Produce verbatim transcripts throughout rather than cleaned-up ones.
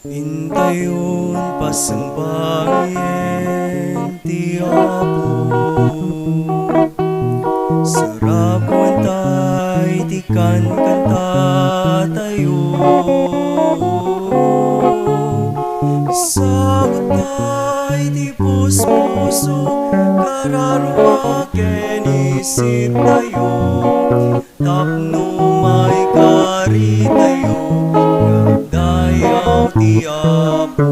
Intayon pasangbayen ti Apo. Sarabuenta iti kankantatayo. Isagutta iti puspuso, kararua ken isiptayo. Tapno maikaritayo nga agdayaw ti Apo.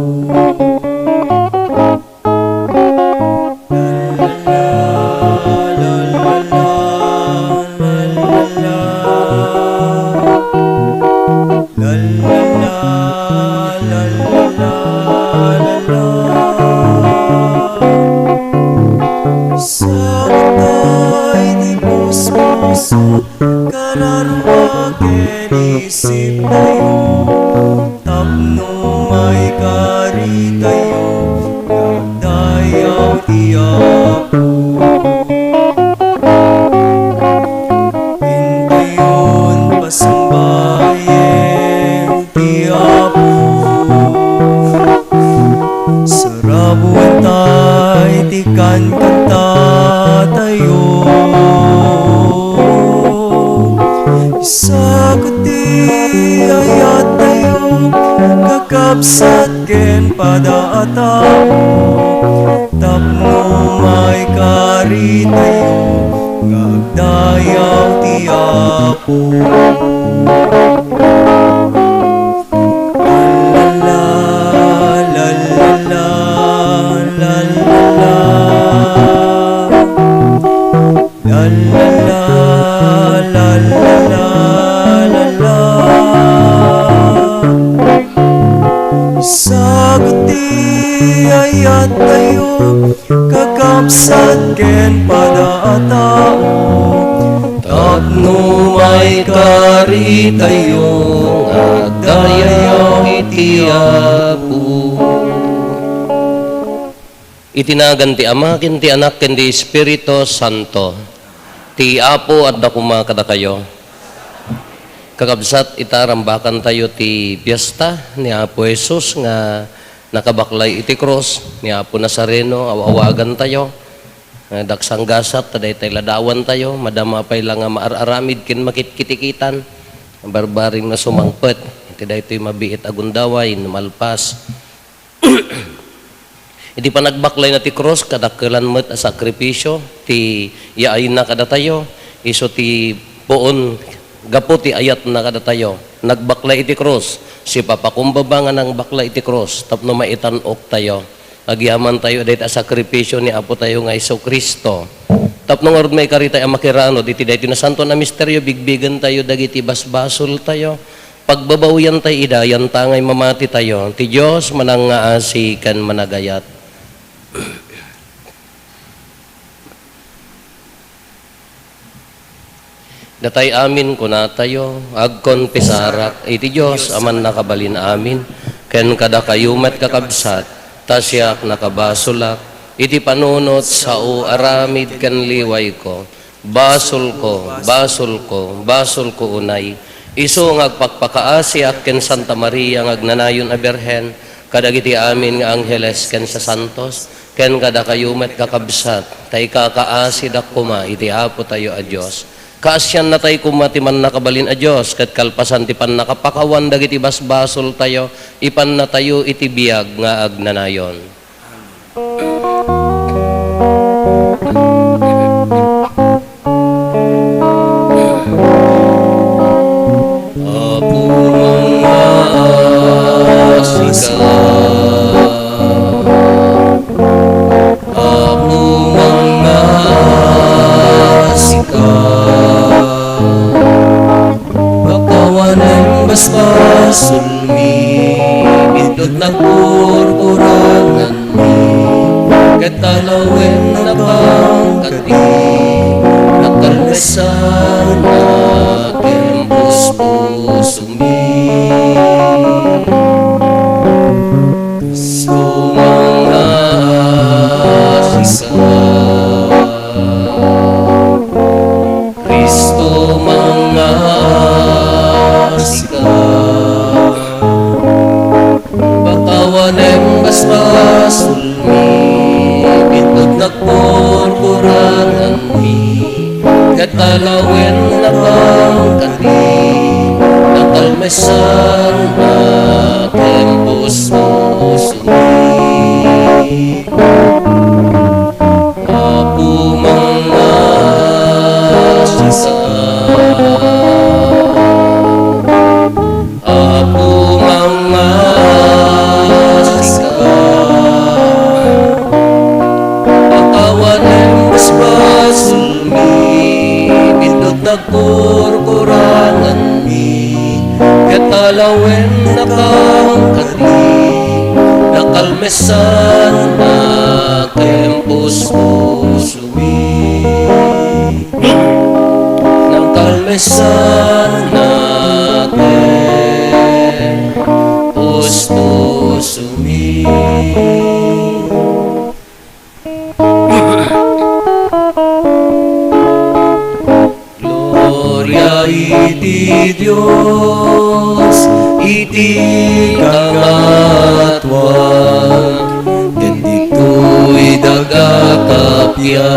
Sakta iti puspuso, kararua ken isiptayo, tapno maikaritayo nga agdayaw ti Apo. Intayon pasangbayen ti Apo. Sarabuenta iti kankantatayo. Isagutta ti ayattayo, kakabsat ken pada a tao, tapno maikaritayo nga agdayaw ti Apo. La, la, la, la, la, la, la, la. La, la, la, la, la, la, la. Isagutta ti ayattayo, kakabsat ken pada a tao, tapno maikaritayo nga agdayaw iti Apo. Iti nagan ti Ama, ken ti Anak, ken ti Espiritu Santo. Ti Apo adda koma kadakayo. Kakabsat, ita, rambakantayo ti fiesta ni Apo Jesus nga nakabaklay iti krus, ni Apo Nazareno, aw-awagantayo. Eh, daksang gasat ta daytay ladawantayo, madama pay la nga maar-aramid ken makitkitikitan. Barbareng nga sumangpet iti daytoy mabiit a gundaway no malpas. Iti panagbaklayna ti krus, kadakkelan met a sakripisio ti yaayna kadatayo, isu ti puon gapu ti ayatna kadatayo. Nagbaklay iti krus, sipapakumbaba nga nangbaklay iti krus tapno maitan-oktayo. Agyamantayo dayta a sakripisio ni Apotayo nga Jesu-Cristo. Tapno ngarud maikaritay a makiranud iti daytoy nasantoan a misterio, bigbigentayo dagiti basbasoltayo. Pagbabawiantay ida, yantangay mamatitayo, ti Dios manangngaasi ken managayat. Datay amin kunatayo, agkonfesarak iti Dios a mannakabalin amin, ken kadakayo met, kakabsat, ta siak nakabasolak iti panunot, sao, aramid ken liwayko. Basolko, basolko, basolko unay. Isu nga agpakpakaasiak ken Santa Maria nga agnanayon a Birhen, kadagiti amin nga angheles ken sasantos, ken kadakayo met, kakabsat, ta ikakaasidak koma iti Apotayo a Dios. Kaasiannatay koma ti Mannakabalin a Dios ket kalpasan ti pannakapakawan dagiti basbasoltayo, ipannatayo iti biag nga agnanayon. Apo, mangngaasika. Apo, mangngaasika. Pakawanen basbasolmi, biddutna purpuranganmi, ket alawen napangkati, nakalkasana ken puspusomi. Sumanga Kalawennakam kadi, nakalmesannak ken puspusomi. Apo, mangngaasika. Apo, mangngaasika. Pakawanem basbasolmi, bintot nagkurkuranganmi, ket alawennakam kadi, nakalmesannak ken puspusomi. Nakalmesannak ken puspusomi. Gloria iti Dios iti kangatoan, ket ditoy daga kappia,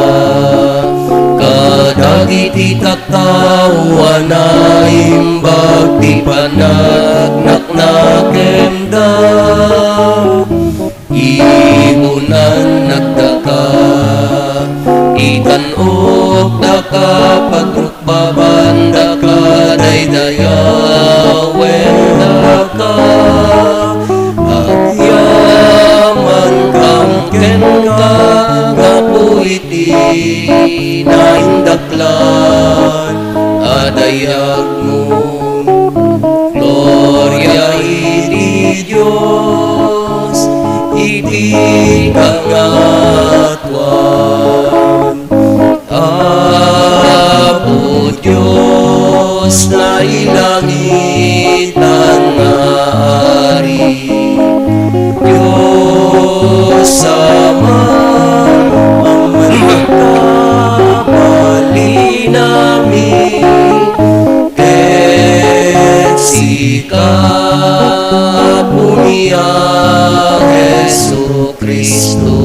kadagiti tattao a naimbag ti panagnagnakenda. Ibunan nagdaka, itan-ok daka, pagrukbaban daka, daydayawen daka. Agyamankam kenka, gapu iti naindaklan a dayagmo. Gloria iti Dios iti kangatoan. Apo Dios, nailangitan nga Ari, Dios Ama, a mangkabalinami, ket sika, Apomi a Jesu-Cristo,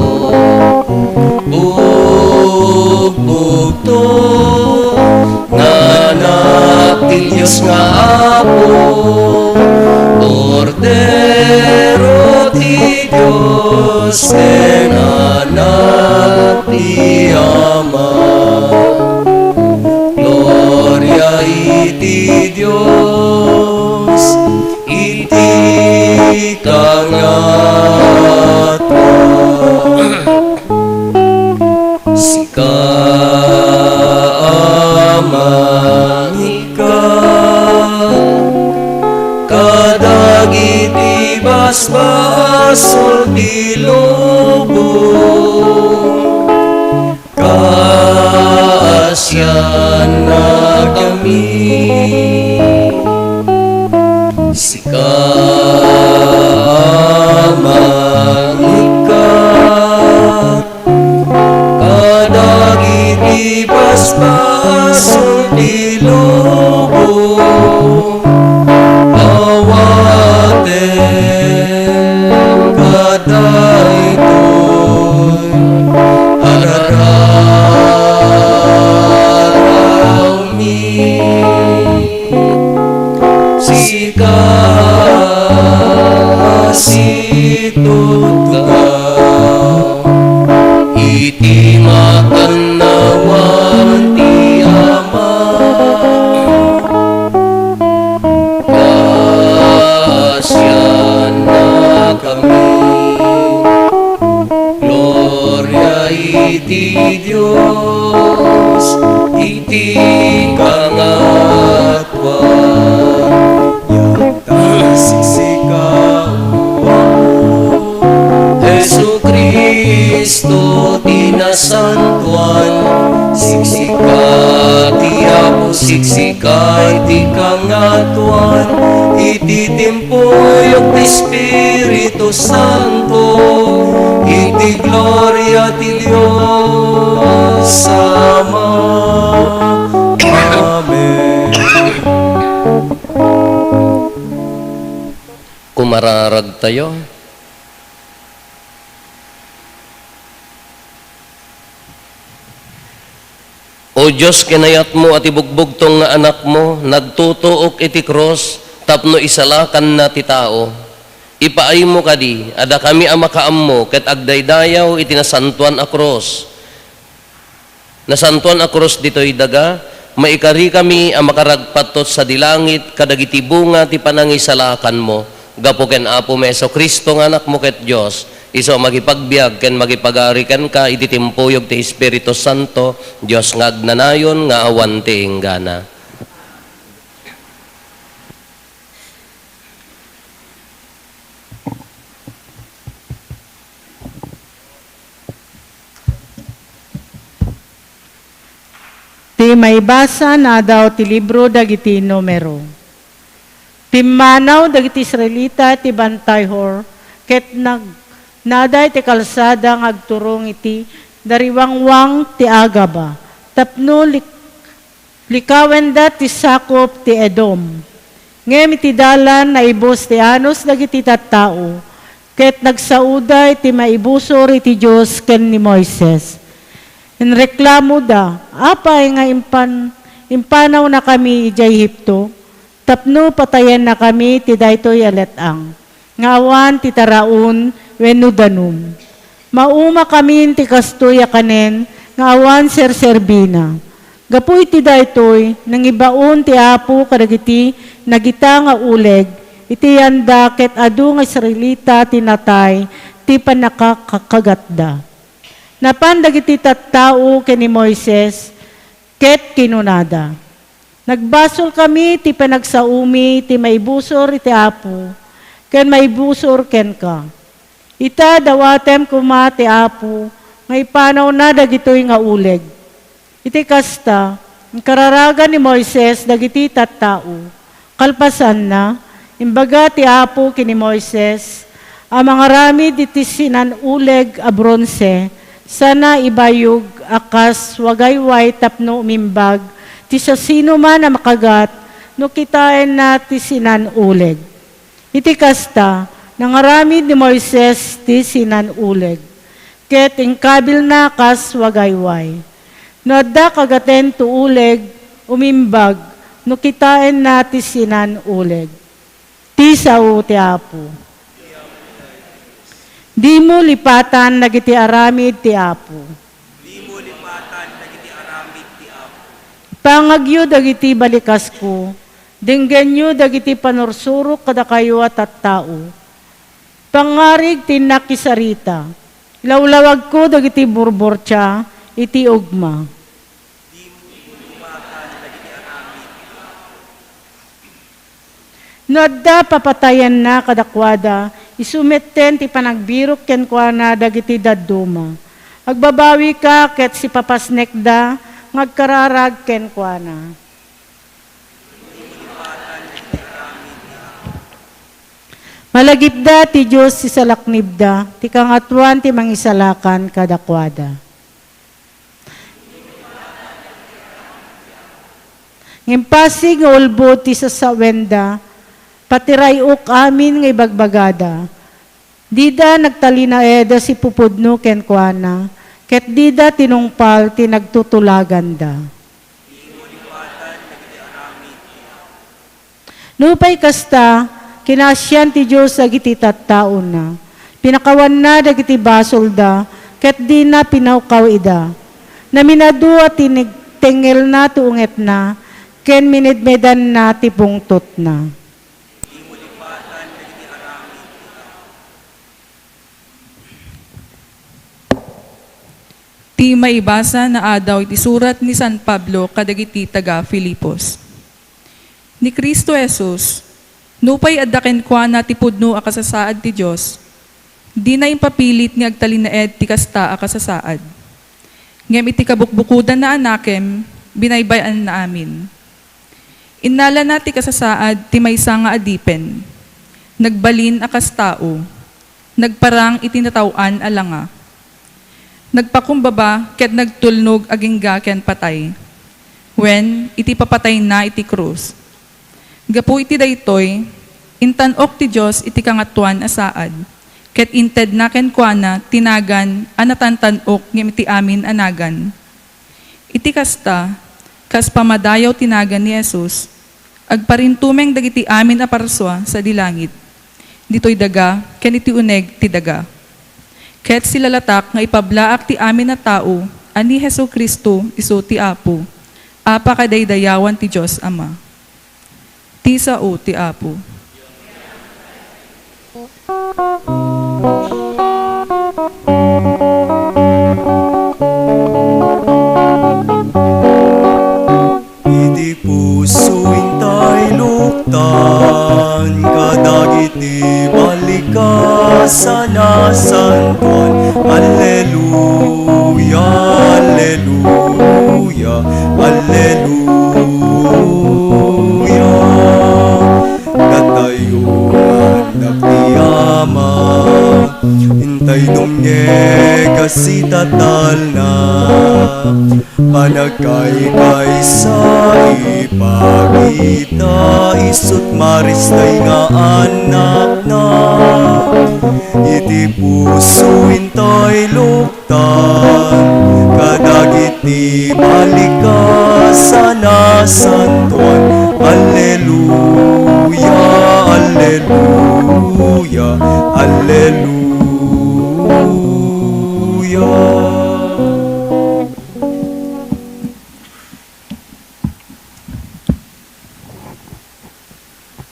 bugbugto nga Anak ti Dios nga Apo, Kordero ti Dios ken Anak ti Ama. Gloria iti Dios iti kangatoan. Sika, Ama, nga ikkat kadagiti basbasol ti lubong, kaasiannakami. Sika, Ama, nga ikkat kadagiti basbasol ti lubong, awatenka daytoy a rararawmi. Sika a situtugaw iti makannawan ti Ama. Kaasiannakami. Gloria iti Dios iti kangatoan. Sika, O Apo, Jesu-Cristo ti nasantoan, siksika ti Apo, siksika iti kangatoan, iti timpuyog ti Espiritu Santo, iti gloria ti Dios Ama. Amen. Kumararagtayo. O O Dios, kinayatmo a ti bugbugtong nga Anakmo nagtutuok iti krus tapno isalakanna ti tao. Ipaaymo kadi a dakami a makaammo ket agdaydayaw iti nasantoan a krus. Nasantoan a krus ditoy daga, maikarikami a makaragpattot sadi langit kadagiti bunga ti panangisalakanmo. Gapu ken Apomi Jesu-Cristo nga Anakmo ket Dios, isu a makipagbiag ken makipagari kenka iti timpuyog ti Espiritu Santo, Dios nga agnanayon nga awan ti inggana. Ti maibasa nga adaw ti libro dagiti Numero. Pimmanaw dagiti Israelita ti Bantay Hor ket nag-, nada iti kalsada nga agturong iti dariwangwang ti Agaba tapno lik-, likawenda ti sakup ti Edom. Ngem iti dalan, naibus ti anus dagiti tattao, ket nagsaoda iti maibusor iti Dios ken ni Moises. Inreklamoda, "Apay nga impan-, impanawnakami idiay Egipto tapno patayennakami ti daytoy a let-ang nga awan ti taraon wenno danum? Maumakami ti kastoy a kanen nga awan serserbina." Gapu iti daytoy, nangibaon ti Apo kadagiti nagita nga uleg iti yanda ket adu nga Israelita ti natay ti pannakakagatda. Napan dagiti tattao ken ni Moises ket kinunada, "Nagbasolkami ti panagsaomi ti maibusor iti Apo ken maibusor kenka. Ita, dawatem koma ti Apo nga ipanawna dagitoy nga uleg." Iti kasta, inkararagan ni Moises dagiti tattao. Kalpasanna, imbaga ti Apo ken ni Moises a mangaramid iti sinan-uleg a bronse sana ibayog a kas wagayway tapno umimbag ti siasinoman a makagat no kitaenna ti sinan-uleg. Iti kasta, nangaramid ni Moises ti sinan-uleg, ket inkabilna kas wagayway. No adda kagaten ti uleg, umimbag no kitaenna ti sinan-uleg. Ti sao ti Apo. Dimo lipatan dagiti aramid ti Apo. Dimo lipatan dagiti aramid ti Apo. Ipangagyo dagiti balikasko, denggenyo dagiti panursurok kadakayo a tattao. Pangngarig ti innak isarita, ilawlawagko dagiti burburtia iti ugma. No adda papatayanna kadakuada, isu metten ti panagbirok kenkuana dagiti dadduma. Agbabawika ket sipapasnekda nga agkararag kenkuana. Malagipda ti Dios ti salaknibda, ti Kangatoan ti mangisalakan kadakuada. Ngem pasig nga ulbod ti sasawenda, patiray-ok amin nga ibagbagada. Dida nagtalinaed a sipupudno kenkuana, ket dida tinungpal ti nagtutulaganda. Nupay kasta, kinaasian ti Dios dagiti tattaona. Pinakawanna dagiti basolda, ket dina pinawkaw ida. Naminadu a tinigtengelna ti ungetna, ken minedmedanna ti pungtotna. Ti maibasa nga adaw iti surat ni San Pablo kadagiti taga-Filipos. Ni Cristo Jesus, nupay adda kenkuana ti pudno a kasasaad ti Dios, dina impapilit nga agtalinaed ti kasta a kasasaad. Ngem iti kabukbukodan a anakem, binaybay-anna amin. Innalana ti kasasaad ti maysa nga adipen. Nagbalin a kas tao. Nagparang iti nataw-an a langa. Nagpakumbaba ket nagtulnog agingga ken patay. Wen, iti papatayna iti krus. Gapu iti daytoy, intan-ok ti Dios iti Kangatoan a Saad, ket intedna kenkuana ti nagan a natantan-ok ngem iti amin a nagan. Iti kasta, kas pamadayaw ti nagan ni Jesus, agparintumeng dagiti amin a parsua sadi langit, ditoy daga ken iti uneg ti daga. Ket silalatak nga ipablaak ti amin a tao a ni Jesu-Cristo isu ti Apo, a pakadaydayawan ti Dios Ama. Ti sao ti Apo. Iti puso intay luktan kadagiti balikasan a nasantoan. Alleluia, alleluia, alleluia. Datayo nga annak ti Ama, intay dumngeg a sitatalna. Panagkaykaysa ipakita, isut' maristay nga annakna. Iti puso intay luktan kadagiti balikasan a nasantoan. Alleluia, alleluia, alleluia.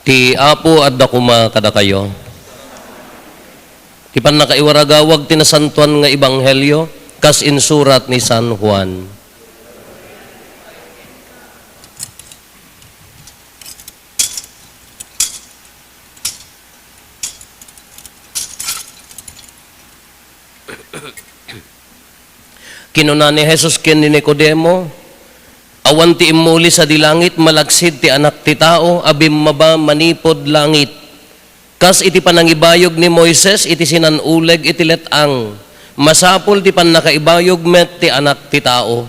Ti Apo adda koma kadakayo. Ti pannakaiwaragawag ti nasantoan nga ebanghelio kas insurat ni San Juan. Kinuna ni Jesus ken ni Nicodemo, "Awan ti immuli sadi langit malaksid ti Anak ti Tao a bimmaba manipud langit. Kas iti panangibayog ni Moises iti sinan-uleg iti let-ang, masapul ti pannakaibayog met ti Anak ti Tao,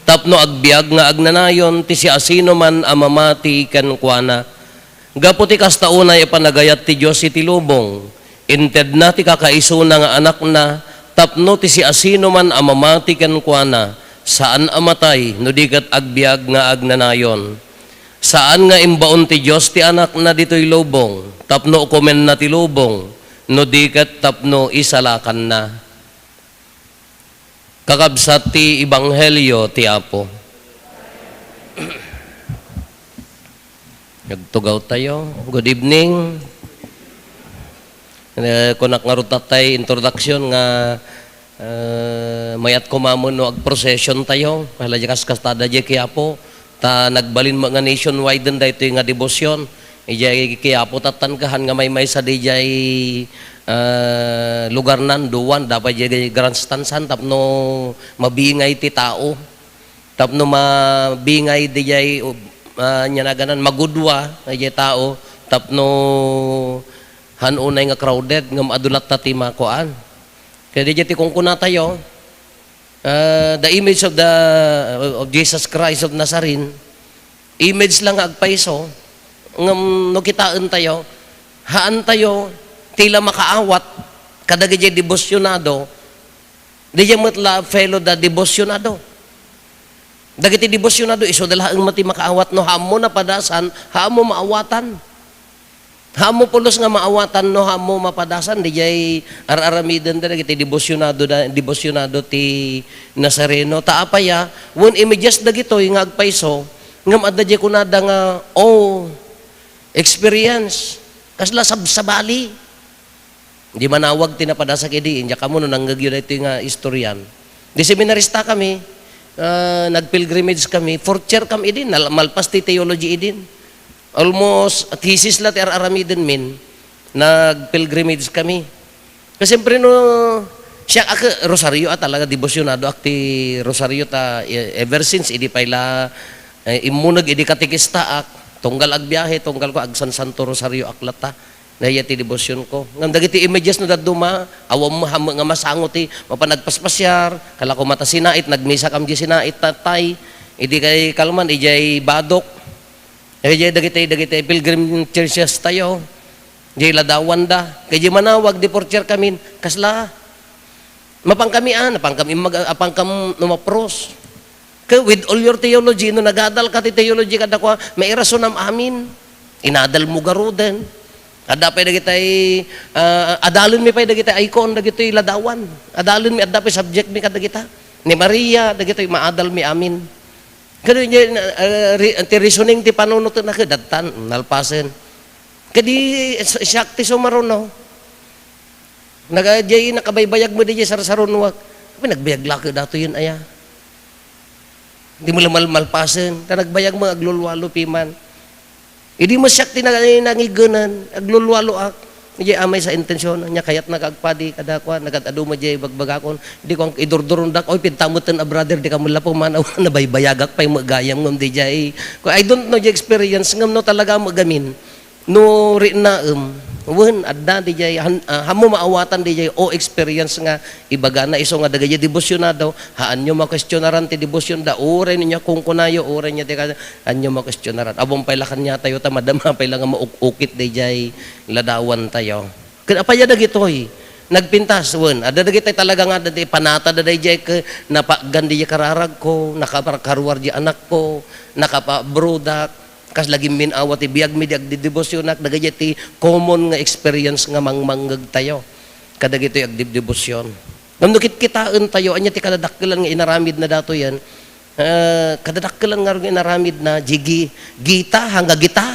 tapno agbiag nga agnanayon ti siasinoman a mamati kenkuana." Gapu ti kasta unay a panagayat ti Dios iti lubong, intedna ti kakaisuna nga Anakna tapno ti siasinoman a mamati kenkuana, saan a matay no di ket agbiag nga agnanayon. Saan nga imbaon ti Dios ti Anakna ditoy lubong tapno ukomenna ti lubong, no di ket tapno isalakanna. Kakabsat ti ebanghelio ti Apo. Agtugaw tayo. Good evening. Eh, kunak ngarud tay introduction nga, eh, mayat koma no agprocession tayo. Hala, di kas-, kastada di Quiapo. Ta nagbalin met nga nationwide den daytoy nga debosyon. Idiay Quiapo tattan kahan nga maymaysa didiay, ah, lugarnan, duan, dapat diay grandstand san tapno mabingay ti tao. Tapno mabingay didiay, ah, ania naganan, magudua diay tao. Tapno han unay nga crowded, ngem adu latta ti makuan. Kaya didiay ti kunkunatayo, ah, the image of the, of Jesus Christ of Nazarene, image lang nga agpayso, ngem no kitaentayo, haantayo ti la makaawat kadagiti debosyonado, diay met la fellow da debosyonado. Dagiti debosyonado, isu da laeng met ti makaawat no haammo napadasan, haammo maawatan. Haammo pulos nga maawatan no haammo mapadasan, diay ar-aramiden da dagiti debosyonado da, debosyonado ti Nazareno. Ta apay a, wen images dagitoy nga agpayso, ngem adda diay kunada nga, "Oh, experience, kasla sabsabali." Di manawag ti napadasak idi, diak ammo no nangngegyo daytoy nga istorian. Di seminarista kami, ah, nagpilgrimage kami, fourth year kami idin, nal-, malpas ti theology idin. Almost thesis la ti ar-aramidenmin, nagpilgrimage kami. Kasi siyempre no, siak a, rosario a talaga, debosyonado ak ti rosario ta, eh, ever since, idi pay la, eh, immuneg, idi katekista ak, tunggal agbiahe, tunggal ko, agsansanto rosario ak latta. Dayta ti debosyonko. Ngem dagiti images no dadduma, awan mo ham-, nga masango ti mapan nagpaspasiar, kala ko mata Sinait, nagmisa kam di Sinait, tatay. Idi kay kalman, idiay Badoc. Idiay dagiti, dagiti pilgrim churches tayo. Di ladawan da. Kay di manawag, di portier kamin. Kasla, mapan kami, ah, napan kami mag-, apan kam numapros. Ke, with all your theology, no nagadal ka ti theology kadakuada, mairason am amin. Inadal mo garuden. Adda pay dagitay, ah, adalen mi pay dagitay icon, dagitoy ladawan. Adalen mi, adda pay subject mi kadagita. Ni Maria, dagitoy maadal mi amin. Kano niya, ah, re-, ti reasoning ti panunoten na ke, dattan, nalpasen. Kadi, siak ti sumaruno. Naga-, jay nakabaybayag mo di jay sarsarunoak. Apay, nagbayag la ke datoyen aya. Di mo la mal-, malpasen. Ta nagbayag mo, aglulwalo piman. Idi mo siak ti nag-, nangigenen, aglulwaloak. Jay amay sa intension, nya kayatna nga agpadi, kada kuan, nagad-adu mo jay bagbagakon. Di ko ang idurdurondak, "Oy, pinta mo ten a brother, di ka mo la pumanaw." Nabaybayagak pay mo gayam ngem di jay. Ko, I don't know jay experience, ngem no talaga mo gamin. No, rinnaem, wen, adda di jay, han-, ah, hammo maawatan di jay, o experience nga ibagana isu nga dagiti debosyonado, haanyo makuestionaran ti debosyonda, uray no nia kunkunayo, uray nia ti ka-, haanyo makuestionaran. Awan pay la kaniatayo, ta madama pay la nga mauk-ukit di jay ladawantayo. Ken apay a dagitoy? Nagpintas, wen, adda dagitoy talaga nga adda ti panatada di jay ke, napagan di jay kararagko, nakapakaruar di anakko, nakapa-abroadak, Kas lagim min-awa ti biagmi di agdidebosionak, dagiti ti common nga experience nga mangmangngegtayo kadagitoy agdidebosion. Ngem no kitkitaentayo, ania ti kadadakkelan nga inaramidna datoyen? Ah, kadadakkelan ngarud nga inaramidna, jigi, gita, hangga gita.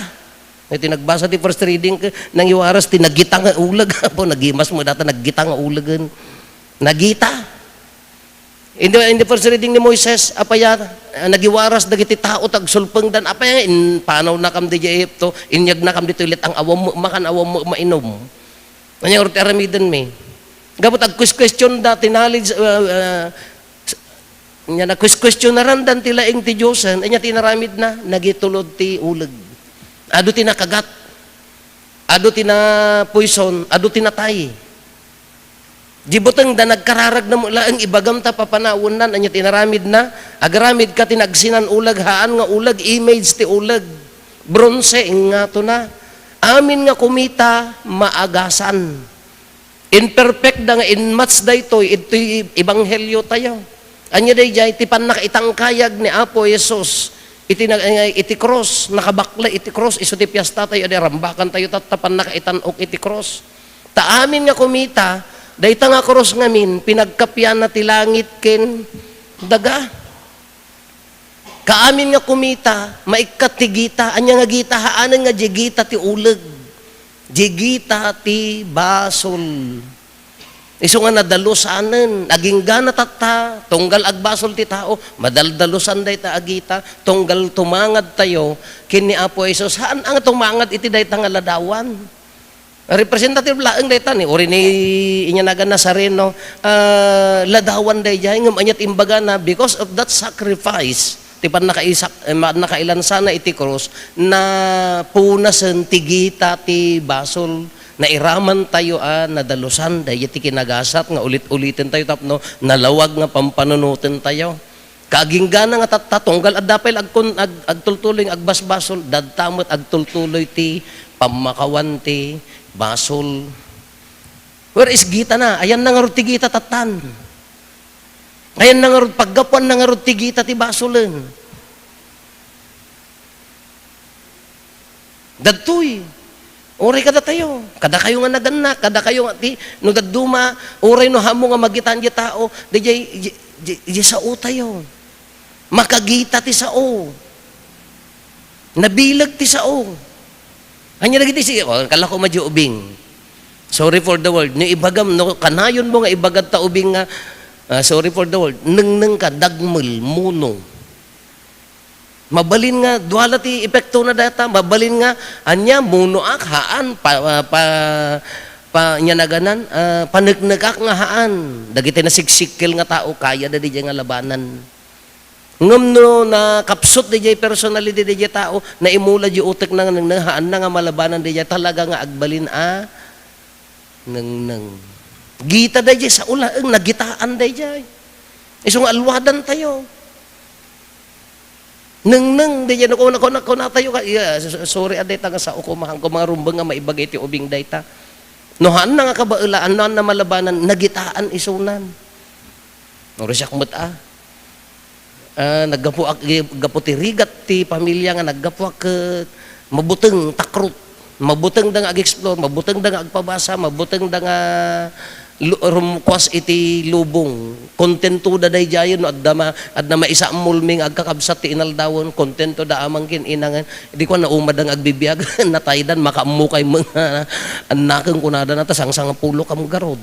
Iti nagbasa ti first reading, ke, nangiwaras ti nagita nga uleg. Apo, nagimas mo data, naggita nga ulegen. Nagita. In the, in the first reading ni Moises, apay a, ah, nagiwaras dagiti tao ta agsulpengdan. Apay a, in-, panawnakam didiay Ehipto, inyagnakam ditoy let-ang, awan met makan, awan met mainom. Ania ngarud ti aramidenmi? Gapu ta agkueskuestionda ti knowledge, ah, ah, ania, nakueskuestionarandan ti laing ti Diosen, ania ti inaramidna? Nagitulod ti uleg. Adu ti nakagat. Adu ti napuison, adu ti natay. Di butengda nagkararagna met laeng, ibagam ta papanawennan, ania ti inaramidna? Agaramidka ti nagsinan uleg, haan nga uleg, image ti uleg. Bronse, ingngatona. Amin nga kumita, maagasan. Imperfect da nga inmatch daytoy, itoy ebangheliotayo. Ania daydiay, ti pannakaitangkayag ni Apo Jesus iti na-, iti krus, nakabakle iti krus, isu ti piastatayo, adi arambakantayo tatta pannakaitan-ok iti krus. Ta amin nga kumita, dayta nga krus ngamin, pinagkapianna ti langit ken daga. Kaamin nga kumita, maikkat ti gita, ania nga gita, haanen nga di gita ti uleg, di gita ti basol. Isu nga nadalusanen, aginggana tatta, tunggal agbasol ti tao, madaldalusan dayta a gita, tunggal tumangadtayo ken ni Apo Jesus, haan a nga tumangad iti dayta nga ladawan. Representative laeng dayta ni, uri ni inyanagan Nazareno, ah, ladawan daydiay, ngem aniat imbagana, because of that sacrifice, ti pannakaisak-, eh, pannakailansana iti krus, napunasen ti gita ti basol, nairamantayo a nadalusan, daydiay ti kinagasat nga ulit-ulitentayo tapno nalawag nga pampanunotentayo. Kaaginggana nga tatta, tunggal adda pay la agkun-, ag-, agtultuloy nga agbasbasol, dadta met agtultuloy ti pammakawan ti basol. Where is gitana? Ayanna ngarud ti gita tattan. Ayanna ngarud, paggapuanna ngarud ti gita ti basolen. Dadtoy. Uray kadatayo. Kadakayo nga nagannak, kadakayo nga ti, no dadduma, uray no haanmo nga magitan di tao, di, di, di, di, di saotayo. Makagita ti sao. Nabileg ti sao. Ania dagiti si-, oh, kala ko madyo ubing. Sorry for the word. No ibagam, no kanayon mo nga ibagad ta ubing nga, ah, sorry for the word, nengneng ka, dagmel, muno. Mabalin nga, dua la ti epektona dayta, mabalin nga, ania, munoak, haan, pa, pa, pa, pa, ania naganan, ah, paneknekak nga haan. Dagiti nasigsikkel nga tao, kayada didiay nga labanan. Ngem no nakapsut didiay personality didiay tao, naimula didiay utekna nga nengneng, haanna nga malabanan didiay, talaga nga agbalin a nengneng. Gita daydiay, sao laeng, nagitaan daydiay. Isu nga alwadantayo. Nengneng, daydiay, no, kuna, kuna, kunatayo ka, iya, s-, s-, sorry, a, dayta nga sao, kumahan ko, mga rumbeng nga maibaga iti ubing dayta. No, haanna nga kabaelaan, no, haanna malabanan, nagitaan isunan. Uray siak met, a. Ah, naggapuak, gapu ti rigat ti pamilya nga naggapuak ket mabuteng, takrot. Mabutengda nga ag-explore, mabutengda nga agpabasa, mabutengda nga lu-, rumkuas iti lubong. Kontentoda daydiayen no adda ma-, adda maisammulmi nga agkakabsat ti inaldawen, kontentoda amangkin inangen. Idi kuan, naumada nga agbibiag, nataydan, makaammo kay mga annaken kunada na, ta sangsangapulo kam garud.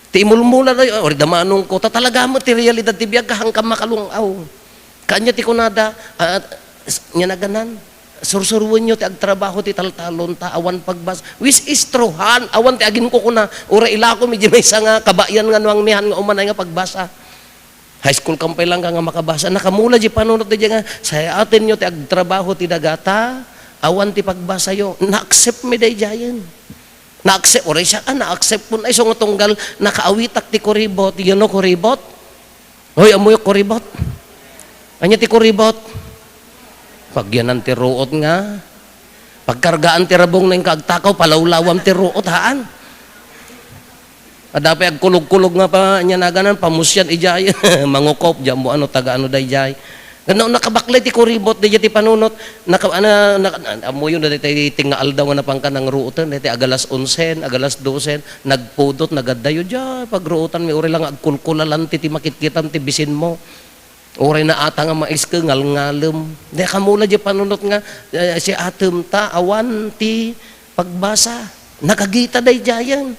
Ti imulmula da, "Uray da manongko, ta talaga met ti realidad ti biag, kahankam makalung-aw." Kanya ti kunada, ah, s-, nya naganan, "Sursuruenyo ti agtrabaho ti taltalon, ta awan pagbas-," Which is true, haan, awan ti aginkukuna, uray ilakom iti maysa nga kabayan nga nuangmihan nga umanay nga pagbasa. High school kam pay lang ka nga makabasa. Nakamula di panunot di nga, "Sayatenyo ti agtrabaho ti daga, ta awan ti pagbasayo." Na-accept mi daydiayen. Na-accept, uray siya, ah, na-accept mo na iso nga tunggal, nakaawitak ti kuribot. You know kuribot? Hoy, ammoyo kuribot? Anya ti kuribot? Pagyanan ti ruot nga. Pagkargaan ti rabong na inka agtakaw, palawlawam ti ruot, haan. Adda pay agkulog-kulog nga pa, nya naganan, pamusian, ijay. Mangukop, diyan mo, ano, taga ano, dayjay. Nga, nakabaklay ti kuribot, dayjay ti panunot. Naka-, ana, naka-, ammoyo na, daytay, ti nga aldaw nga napangka nang ruoten, daytay, agalas onsen, agalas dosen, nagpudot, nagaddayo, diyay, pagruotan, may uri lang agkulkulalan, ti, ti makitkitam, ti bisin mo. Uray naata nga maiske, ngalngalem. Di kamula, di panunot nga, eh, si atem ta, awan, ti pagbasa. Nakagita, dayjayan.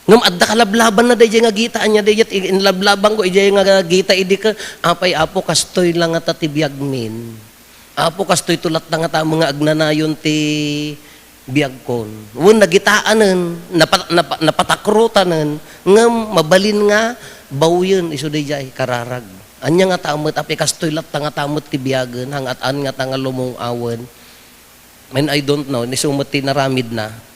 Ngem adda kalablaban na dayjay nga gita, anya dayjay ti inlablaban ko, ijay nga gita idi ka, "Apay, Apo, kastoy la ngata ti biagmin. Apo, kastoy to latta ngata nga agnanayon ti biagkon." Wen, nagitaanen, napa-, napa-, napatakrotanen, ngem mabalin nga bawyen isu dayjay kararag. Anya ngata met, apay, kastoy latta ngata met ti biagen, hangat-an ngata nga lumung-awen. Mean, I don't know, isu met ti naramidna.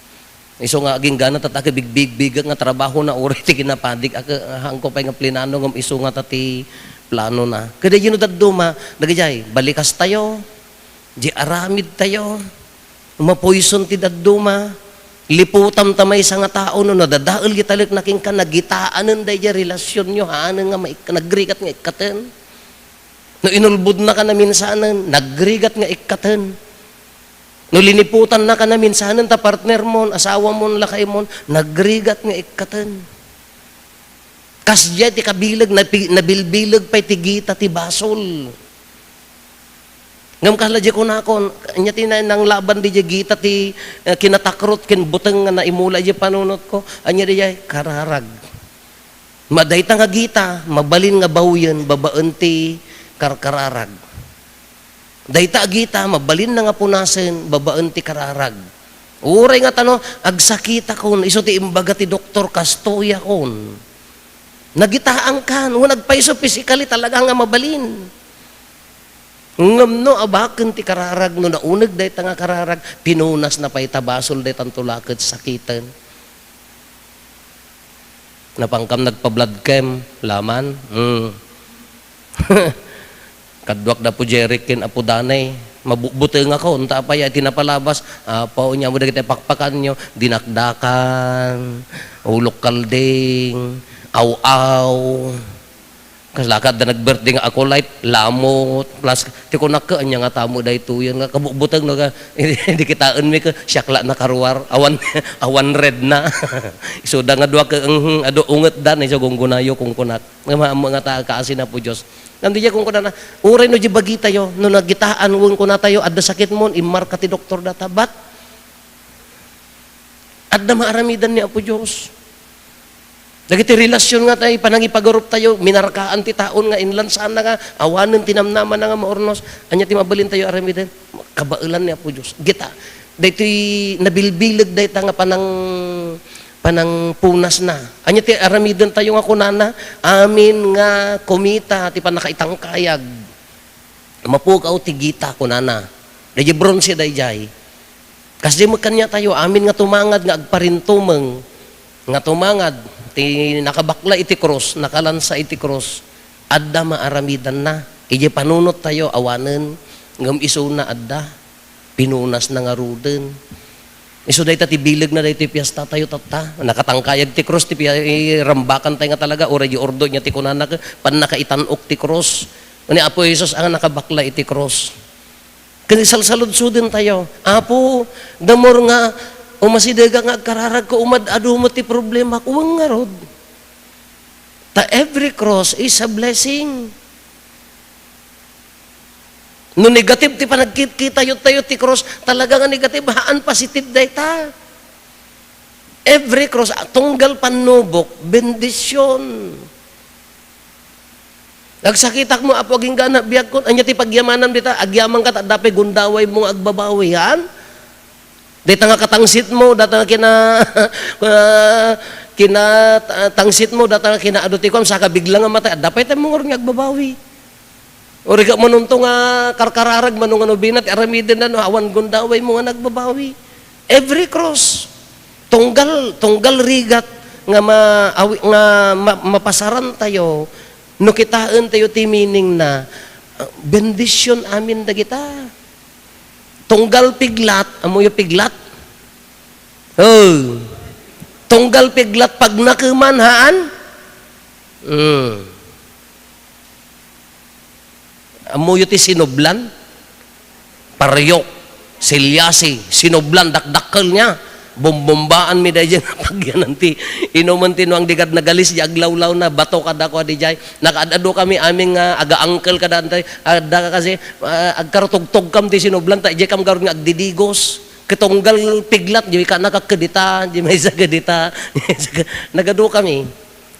Isu nga aginggana, ta, ta, bigbigbigek nga trabaho na, uray ti kinapadik, ak-, hangko pay nga plinano, ngem isu ngata ti plano na. Kada yun dadduma, dagijay, balikas tayo, di aramid tayo, mapoison ti dadduma, liputam ta maysa nga tao, no nadadael di talek na kenka, nagitaanen dayjay relasyonyo, haanen nga maik-, nagrigat nga ikkaten. No inulbodnaka naminsanen, nagrigat nga ikkaten. No liniputannaka naminsanen ta partner mon, asawa mon, lakay mon, nagrigat nga ikkaten. Kasdiay ti kabileg, napi-, nabilbileg pay ti gita ti basol. Ngem kasla di kunakon, anya ti na-, nanglaban di gita ti, eh, kinatakrot ken buteng nga naimula di panunotko, anya di kararag. Madayta nga gita, mabalin nga bawyen babaen ti karkararag. Dayta a gita, mabalinna nga punasen babaen ti kararag. Uray nga tano, agsakitakon, isu ti imbaga ti doktor, kastoyakon. Nagitaangkan, wen agpayso physically talaga nga mabalin. Ngem no abaken ti kararag, no nauneg dayta nga kararag, pinunasna pay ta basol daytan tulaket sakiten. Napankam nagpa-blood chem, laman. Mm. Kaduak da Apo Jeric ken Apo Danay. Mabubuteng ako, unta apay ti napalabas. Apo, nya mo dagiti pakpakanyo, dinakdakan, ulok kalding, aw-aw. Kasla ka adda nag-birthday nga Acolyte, lamot, plus, ti kunak ka, anya nga tamo daytoyen nga kabubuteng no ka, di kitaen mi ka, siak la nakaruar, awan, awan red na. Isu da nga dua ka, mhm, adu unget da, na isu gunggunayo kung kunak. Nga maammo nga ta, kaasi na po Diyos. Ngan di kung kunana, uray no di bagitayo, no nagitaan, wen kunatayo, adda sakit mon, immarka ti doktor data, but, adda maaramidan ni Apo Diyos. Dagiti relasyon nga tayo, panangipagarup tayo, minarkaan ti taon nga inlansaanna nga awanen ti namnamana nga maurnos. Anya ti mabalin tayo aramiden? Kabaelan ni Apo Diyos. Gita, daytoy nabilbileg dayta nga panang-, panangpunasna. Anya ti aramiden tayo nga kunana? Amin nga kumita ti pannakaitangkayag. Mapukaw ti gita, kunana. Dayjay bronse dayjay. Kasdi met kaniatayo, amin nga tumangad nga agparintumeng, nga tumangad ti nakabakla iti krus, nakalansa iti krus, adda maaramidanna. Idiay panunottayo, awanen, ngem isuna adda, pinunasna ngaruden. Isu dayta ti bilegna daytoy piesta tayo tatta. Nakatangkayag ti krus ti pia-, i-, rambakan tayo nga talaga, uray di ordo niya ti kunana, pannakaitan-ok ti krus. Ni Apo Jesus, ang nakabakla iti krus. Ken salsaludsuden tayo, "Apo, the more nga umasidegak nga agkararagko, umad-adu met ti problema ko, wen ngarud." Ta every cross is a blessing. No negative ti panagkit-, kitayo tayo ti cross, talaga nga negative, haan positive dayta. Every cross, ah, tunggal pannubok, bendisyon. Nagsakitak mo, Apo, agingga na biagkon. Anya ti pagyamanam dita? Agyaman ka, ta adda pay gundaway mo nga agbabawi, han? Dita nga katangsit mo, data nga kina-, ah, kina-, ah, tangsit mo, data nga kinaadu ti kuam, saka bigla nga matay, adda pay tay mungor nga agbabawi. Uri ka manunto nga karkararag, mano nga nobena, ti aramiden na, no, awan gundaway mo nga nagbabawi. Every cross, tunggal, tunggal rigat nga ma-, awi-, nga ma-, mapasaran tayo, no kitaen tayo ti meaning na, ah, bendisyon amin dagita. Tunggal piglat, ammoyo piglat? Oh. Tunggal piglat, pagnakeman, haan? Hmm. Ammoyo ti sinublan? Paryok, silyasi, sinublan, dakdakkel niya. Bombombaan mi daydiay nga pagyanan ti inumen ti nuang di kad nagalis di aglawlaw na, bato kadakua didiay. Nakaad-adu kami amin nga aga-uncle kada antay, adda ka kasi, ah, agkarutugtog kam ti sinublan, ta idiay kam garud nga agdidigos. Ket tunggal piglat, di ka nakakkedita, di maysa kedita. Nagadu kami.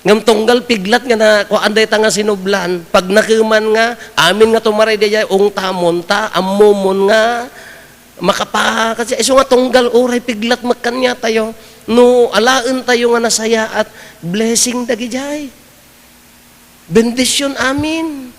Ngem tunggal piglat nga na, kuan dayta nga sinublan, pagnakeman nga, amin nga tumaray daydiay, ungtamon ta, ammomon nga, makapa-, kasi isu nga tunggal uray piglat met kaniatayo, no alaen tayo nga nasayaat, blessing dagidiay. Bendisyon amin.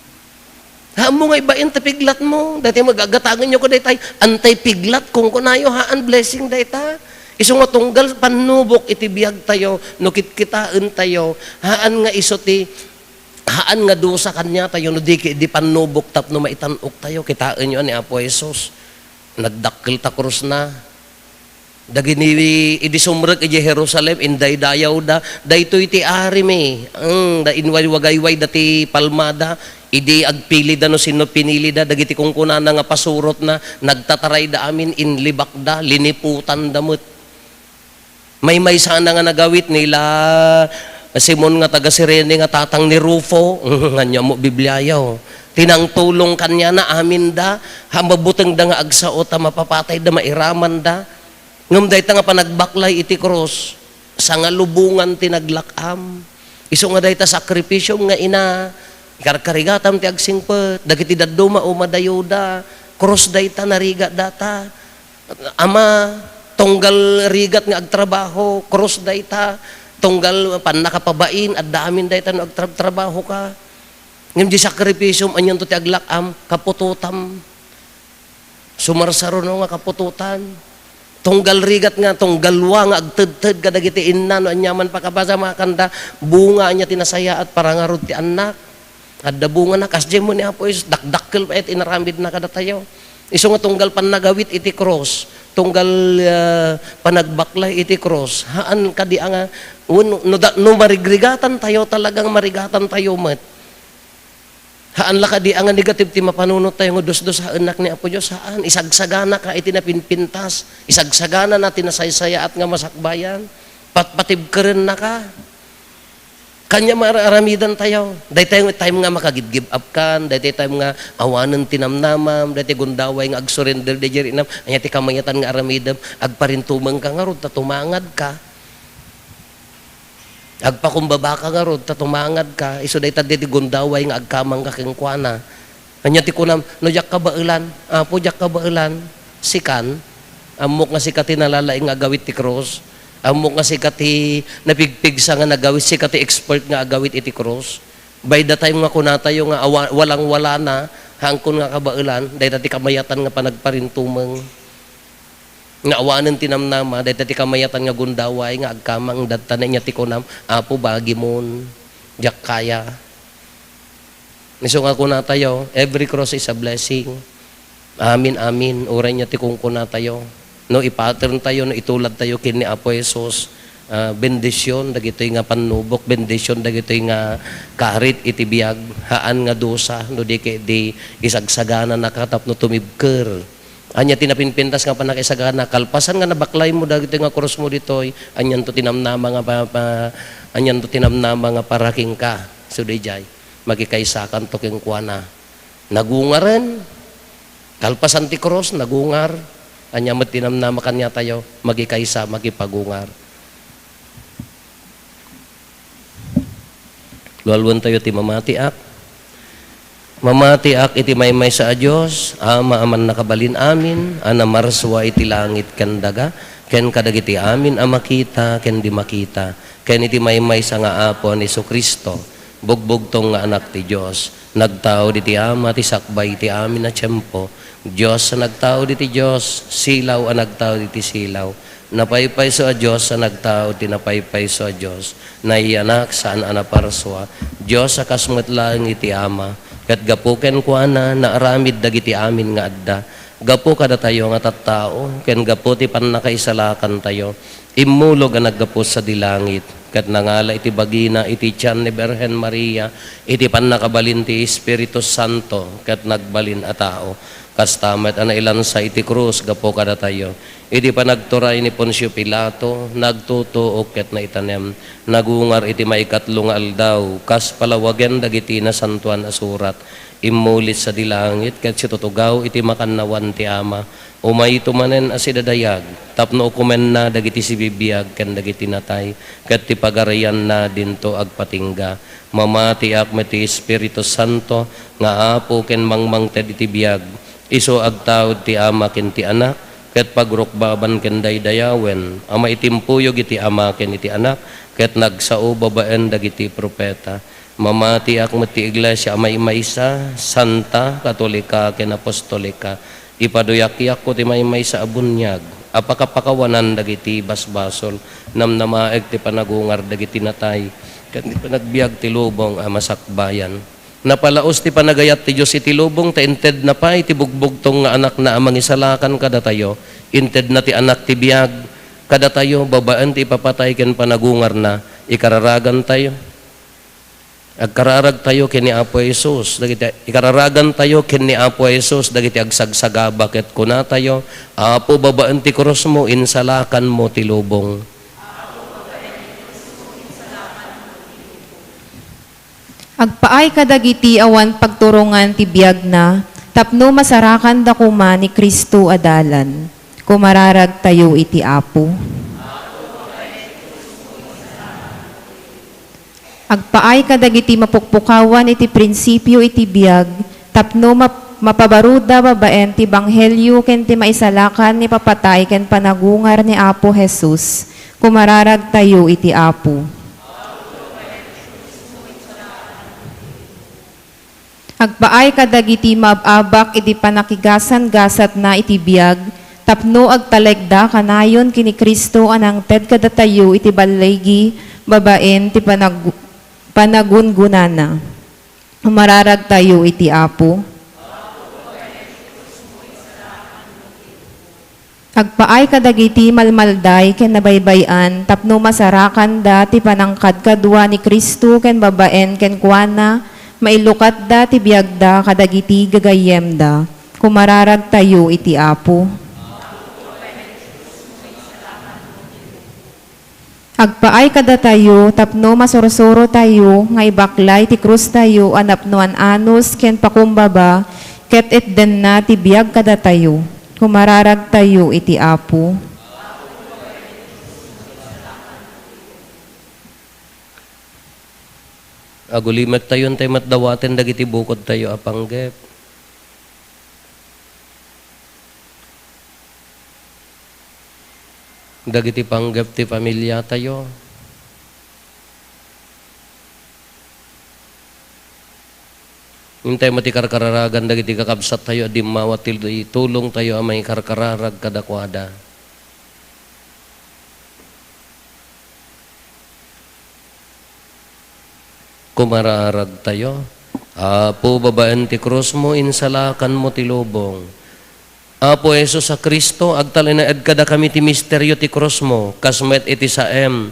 Ammo nga ibain ti piglat mo. Dayta nga agagatangenyo ko daytay, antay piglat, kunkunayo, haan blessing dayta. Isu nga tunggal pannubok iti biag tayo, no kitkitaen tayo, haan nga isu ti, haan nga dusa kaniatayo, no di, di pannubok tapno maitan-ok tayo. Kitaenyo ni Apo Jesus. Nagdakkel ta krusna. Dagini idi sumrek idiay Jerusalem, indaydayawda, "Daytoy ti arimi." Eng, da inwaywayaywayda ti palmada, idi agpilida no sinno pinilida, dagiti kunkunana nga pasurotna, nagtatarayda amin, inlibakda, liniputanda met. Maymaysana nga nagawit ni la Simon nga taga Cirene nga tatang ni Rufo, eng, ania mo Bibliayo. Ti nangtulong kaniana, aminda, ha, mabutengda nga agsao ta mapapatayda, mairamanda. Ngem dayta nga panagbaklay iti krus, sangalubongan ti naglak-am. Isu nga dayta sakripisiom nga ina, ikarkarigatam ti agsingpet, dagiti dadduma o madayoda, krus dayta, narigat data. Ama, tunggal rigat nga agtrabaho, krus dayta, tunggal pannakapabain, adda amin dayta no agtrabtrabaho ka. Ngem di sakripisiom, anianto ti aglak-am, kaputotam. Sumarsaruno nga kaputotan. Tunggal rigat nga, tunggal wa nga agtedted kadagiti inna no aniaman pakapasamakanda, bunga ania ti nasayaat para ngarud ti annak. Adda bungana, kasdiay mo ni Apo Jesus, dakdakkel pay ti inaramidna kadatayo. Isu nga tunggal pannagawit iti krus, tunggal, ah, panagbaklay iti krus, haan kadi a nga, wen, no, da-, no marigrigatan tayo, talagang marigatan tayo met. Haan la kadi a nga negative ti mapanunot tayo nga dusdusaennak ni Apo Dios? Haan. Isagsagana ka iti napinpintas. Isagsagana na ti nasaysayaat nga masakbayan. Patpatibkerenna ka. Kanya mar-, aramidan tayo. Daytay nga time nga makagib-give up kan, daytay time nga awanen ti namnamam, daytay gundaway nga agsurrender, dayjay rinam, anya ti kamayatan nga aramidem, agparintumeng ka ngarud, ta tumangad ka. Agpakumbaba ka ngarud, ta tumangad ka, isu dayta daydi gundaway nga agkamang ka kenkuana. Anya ti kunam, no diak kabaelan, Apo, diak kabaelan, sikan, ammok nga sika ti nalalaing nga agawit ti krus, ammok nga sika ti napigpigsa nga nagawit, sika ti expert nga agawit iti krus. By the time nga kunatayo nga awa-, walang-wala na, hangkon nga kabaelan, dayta ti kamayatan nga panagparintumeng. Nga awanen ti namnama, dayta ti kamayatan nga gundaway nga agkamang dadta na inya ti kunam, Apo, bagimon, diak kaya. Isu nga kunatayo, every cross is a blessing. Amin, amin. Uray niya ti kunkunatayo. No ipattern tayo, no itulad tayo ken ni Apo Jesus, ah, bendision dagitoy nga pannubok, bendision dagitoy nga karit iti biag, haan nga dusa, no di ket di isagsagananaka tapno tumibker. Ania ti napinpintas nga pannakaisagana? Kalpasan nga nabaklaymo dagitoy nga krusmo ditoy, anianto ti namnama nga pa, pa, anianto ti namnama nga para kenka? So, diay, makikaisakanto kenkuana. Nagungaren. Kalpasan ti krus, nagungar. Ania met ti namnama kaniatayo? Makikaysa, makipagungar. Lualuentayo ti mamatiak. Mamatiak iti maymaysa a Dios, Ama a mannakabalin amin, a namarsua iti langit ken daga, ken kadagiti amin a makita ken di makita, ken iti maymaysa nga Apo a ni Jesu-Cristo, bugbugtong nga Anak ti Dios, nagtaud iti Ama ti sakbay iti amin a tiempo, Dios a nagtaud iti Dios, silaw a nagtaud iti silaw, napaypayso a Dios a nagtaud ti napaypayso a Dios, naiyanak saan a naparsua, Dios a kas met laeng iti Ama, ket gapu kenkuana, naaramid dagiti amin nga adda. Gapu kadatayo nga tattao, ken gapu ti pannakaisalakantayo, immulog a naggapu sadi langit, ket nangala iti bagina iti tian ni Birhen Maria, iti pannakabalin ti Espiritu Santo, ket nagbalin a tao. Kasta met a nailansa iti krus gapu kadatayo. Iti panagturay ni Poncio Pilato, nagtutuok ket naitanem. Nagungar iti maikatlo nga aldaw, kas palawagen dagiti Nasantoan a Surat. Immuli sadi langit ket situtugaw iti makannawan ti Ama. Umayto manen a sidadayag, tapno ukomenna dagiti sibibiag ken dagiti natay, ket ti pagarianna dinto agpatingga. Mamatiak met ti Espiritu Santo nga Apo ken mangmangted iti biag. Isu agtaud ti Ama ken ti Anak, ket pagrukbaban ken daydayawen a maitimpuyog iti Ama ken iti Anak, ket nagsao babaen dagiti profeta. Mamatiak met ti Iglesia a maymaysa, santa, katolika, ken apostolika. Ipaduyakyakko ti maymaysa a buniag a pakapakawanan dagiti basbasol, namnamaek ti panagungar dagiti natay, ken ti panagbiag ti lubong a masakbayan. Napalaos ti panagayat ti Dios iti lubong ta intedna pay ti bugbugtong nga Anakna a Mangisalakan kadatayo. Intedna ti Anak ti biag kadatayo babaen ti ipapatay ken panagungarna. Ikararagantayo. Agkararagtayo ken ni Apo Jesus. Dagiti ikararagantayo ken ni Apo Jesus dagiti agsagsagaba ket kunatayo, "Apo, babaen ti krusmo, insalakanmo ti lubong." Agpaay kadagiti awan pagturongan ti biagna tapno masarakanda koma ni Cristo a dalan. Kumararagtayo iti Apo. Agpaay kadagiti mapukpukawan iti prinsipio iti biag tapno map-, mapabaruda babaen ti ebanghelio ken ti maisalakan ni papatay ken panagungar ni Apo Jesus. Kumararagtayo iti Apo. Agpaay kadagiti maab-abak iti panakigasan-gasatna iti biag tapno agtalekda kanayon ken ni Cristo a nangted kadatayo iti balligi babaen ti panag-, panagungonana. Umararagtayo iti Apo. Agpaay kadagiti malmalday ken nabaybay-an tapno masarakanda ti panangkadkadua ni Cristo ken babaen kenkuana, mailukatda ti biagda kadagiti gagayyemda. Kumararagtayo iti Apo. Agpaay kadatayo tapno masursurotayo nga ibaklay ti krustayo a napnoan anus ken pakumbaba, ket itdenna ti biag kadatayo. Kumararagtayo iti Apo. Agulimektayon tay met dawaten dagiti bukodtayo a panggep. Dagiti panggep ti familiatayo. Intay met ti karkararagan dagiti kakabsattayo a dimmawa ti tulongtayo a mangikarkararag kadakuada. Kumararagtayo. Apo, babaen ti krusmo, insalakanmo ti lubong. Apo Jesus a Cristo, agtalinaed kadakami ti misterio ti krusmo, kas met iti saem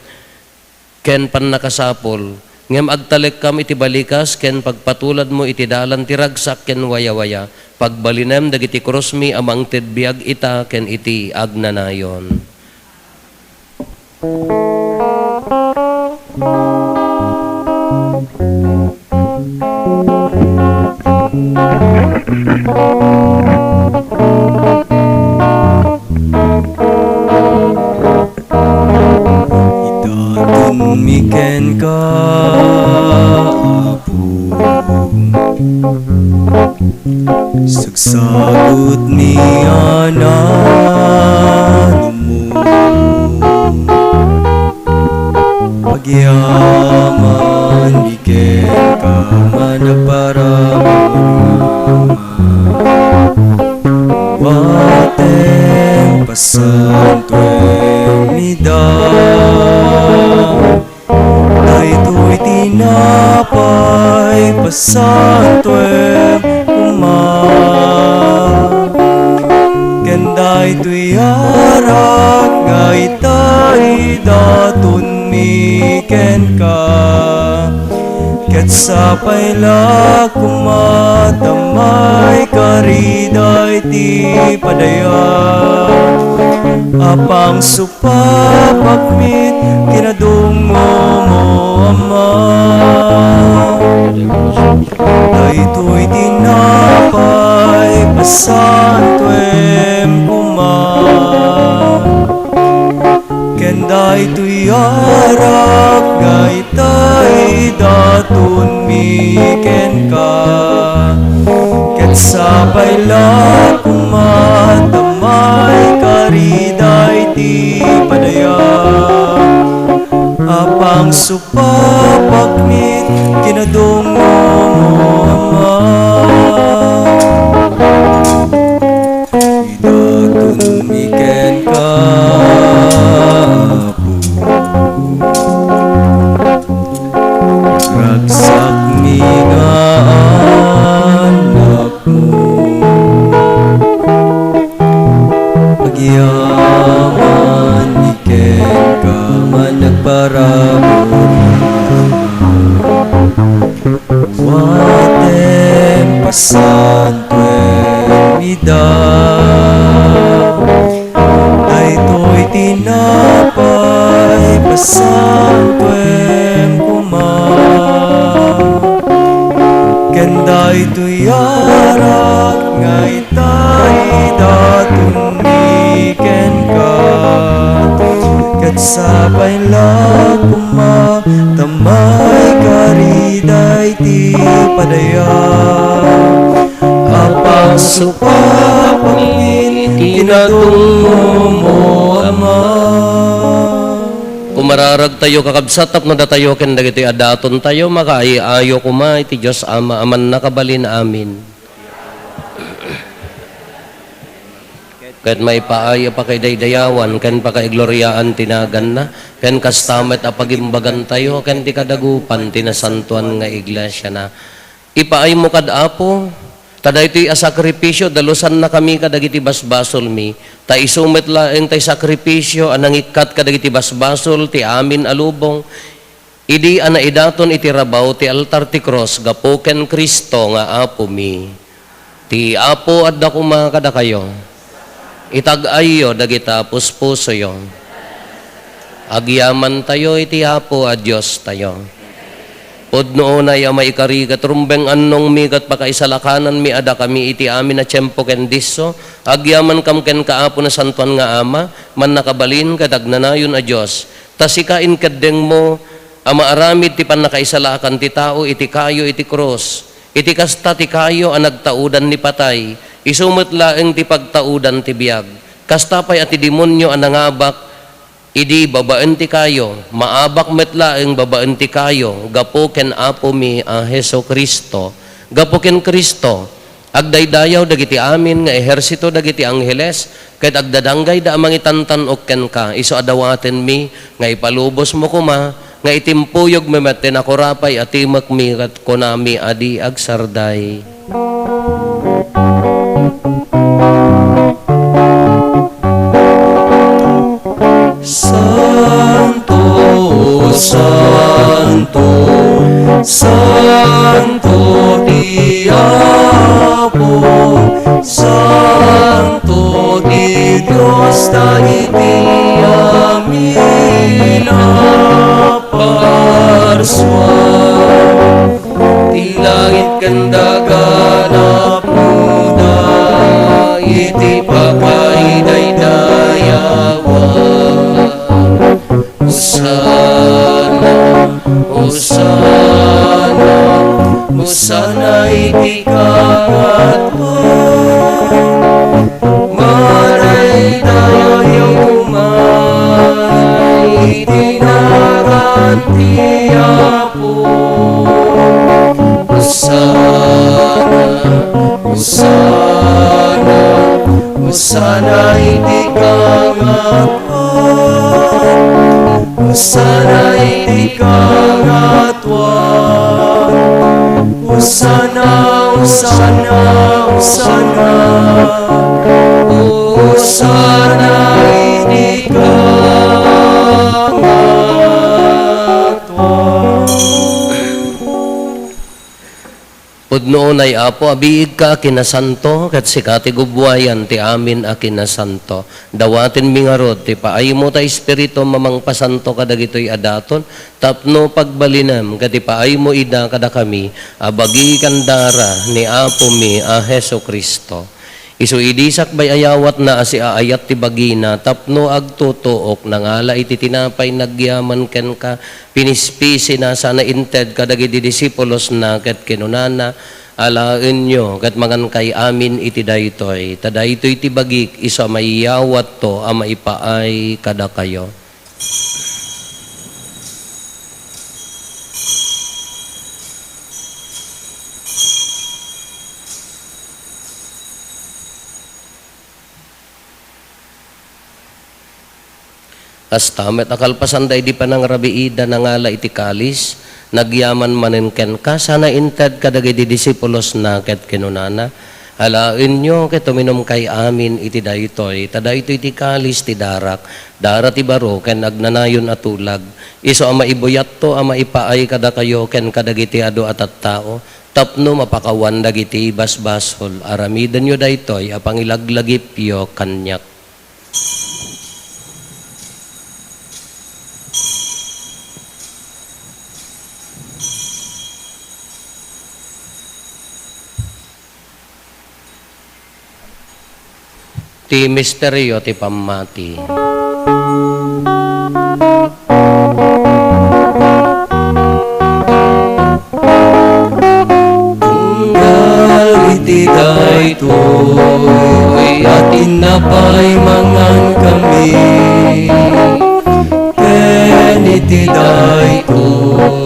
ken pannakasapul, ngem agtalekkam iti balikas ken pagpatuladmo iti dalan ti ragsak ken wayawaya. Pagbalinem dagiti krusmi a mangted biag ita ken iti agnanayon. Idatonmi kenka, Apo. Sagsagutmi a nanumo. Agyamanmi kenka nga nagparabur nga Ama. Watem pasantuem ida. Daytoy tinapay, pasantuem koma. Ken daytoy arak nga ita idatonmi kenka. Ket sapay la koma ta maikari daytoy padayak a pangsu- papakmit kinadummo, Ama. Daytoy tinapay, pasantuem koma. Ken daytoy arak nga ita idatonmi kenka. Ket sapay la koma ta maikari daytoy padayak a pangsupapakmit kinadummo, Ama. Idatonmi kenka, Apo. Ragsakmi nga anak. Agyaman mi kenka nga nagparabur. Watem pasantuem ida. Daytoy tinapay, pasantuem koma. Ken daytoy arak nga ita idatonmi kenka. Ket sapay la koma ta maikari daytoy padayak a pangsupapakmit kinadummo, Ama. Kumararagtayo, kakabsat, tapno datayo ken dagiti adatontayo makaay-ayo koma iti Dios Ama a mannakabalin amin. Ket maipaay a pakaidaydayawan ken pakaigloriaan ti naganna, ken kasta met a pagimbagantayo ken ti kadagupan ti nasantoan nga iglesiana. Ipaaymo kad Apo, ta daytoy a sakrifisio, dalosannakami kadagiti basbasolmi, ta isu met laeng tay sakrifisio a nangikkat kadagiti basbasol ti amin a lubong, idi a naidaton iti rabaw ti altar ti krus gapu ken Cristo nga Apomi. Ti Apo adda koma kadakayo. Itag-ayyo dagita puspusoyo. Agyamantayo iti Apo a Diostayo. Pudno unay a maikari ket rumbeng annongmi ket pakaisalakananmi a dakami iti amin a tiempo ken disso, agyamankam kenka, Apo, Nasantoan nga Ama, Mannakabalin ket Agnanayon a Dios. Ta sika inkeddengmo a maaramid ti pannakaisalakan ti tao iti kayo iti krus. Iti kasta ti kayo a nagtaudan ni patay, isu met laeng ti pagtaudan ti biag. Kasta pay a ti demonio a nangabak idi babaen ti kayo, maabak met laeng babaen ti kayo gapu ken Apomi a Jesu-Cristo. Gapu ken Cristo, agdaydayaw dagiti amin nga ehersito dagiti angheles, ket agdadanggayda a mangitantan-ok kenka, isu a dawatenmi nga ipalubosmo koma nga itimpuyogmi met ti nakurapay a timekmi ket kunami a di agsarday. Santo, santo ti Apo, santo ti Dios ta iti amin a parsua. Ti langit ken daga napnoda iti pakaidaydayawan. Hosanna, Hosanna, Hosanna iti kangatoan. Madaydayaw koma iti nagan ti Apo. Hosanna, Hosanna, Hosanna iti kangatoan. Hosanna iti kangatoan. Hosanna, Hosanna, Hosanna. Hosanna iti kangatoan. Pudno unay, Apo, a biigka a kinasanto, ket sika ti gubbuayan ti amin a kinasanto. Dawatenmi ngarud ti paaymo ta Espiritum a mangpasanto kadagitoy a daton, tapno pagbalinem ket ipaaymo ida kadakami a bagi ken dara ni Apomi a Jesu-Cristo. Isu idi sakbay a yawatna a siaayat ti bagina tapno agtutuok, nangala iti tinapay, nagyaman kenka, pinispisina, sana inted kadagiti disipulosna, ket kinunana, "Alaenyo ket mangankay amin iti daytoy, ta daytoy ti bagik isu a maiyawatto a maipaay kadakayo." Kasta met a kalpasan daydi panangrabiida, nangala iti kalis, nagyaman manen kenka, sana inted kadagiti disipulosna ket kinunana, "Alaenyo ket uminumkay amin iti daytoy, ta daytoy ti kalis ti darak, dara ti baro ken agnanayon a tulag, isu a maibuyatto a maipaay kadakayo ken kadagiti adu a tattao, tapno mapakawan dagiti basbasol. Aramidenyo daytoy a pangilaglagipyo kaniak." Ti misterio ti pammati. Tunggal iti daytoy a tinapay mangankami, ken iti daytoy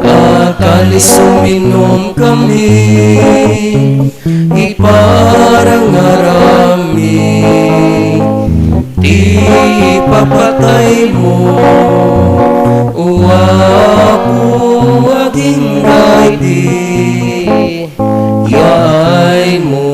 a kalis uminumkami, iparangarammi ti ipapataymo, O Apo, agingga iti yaaymo.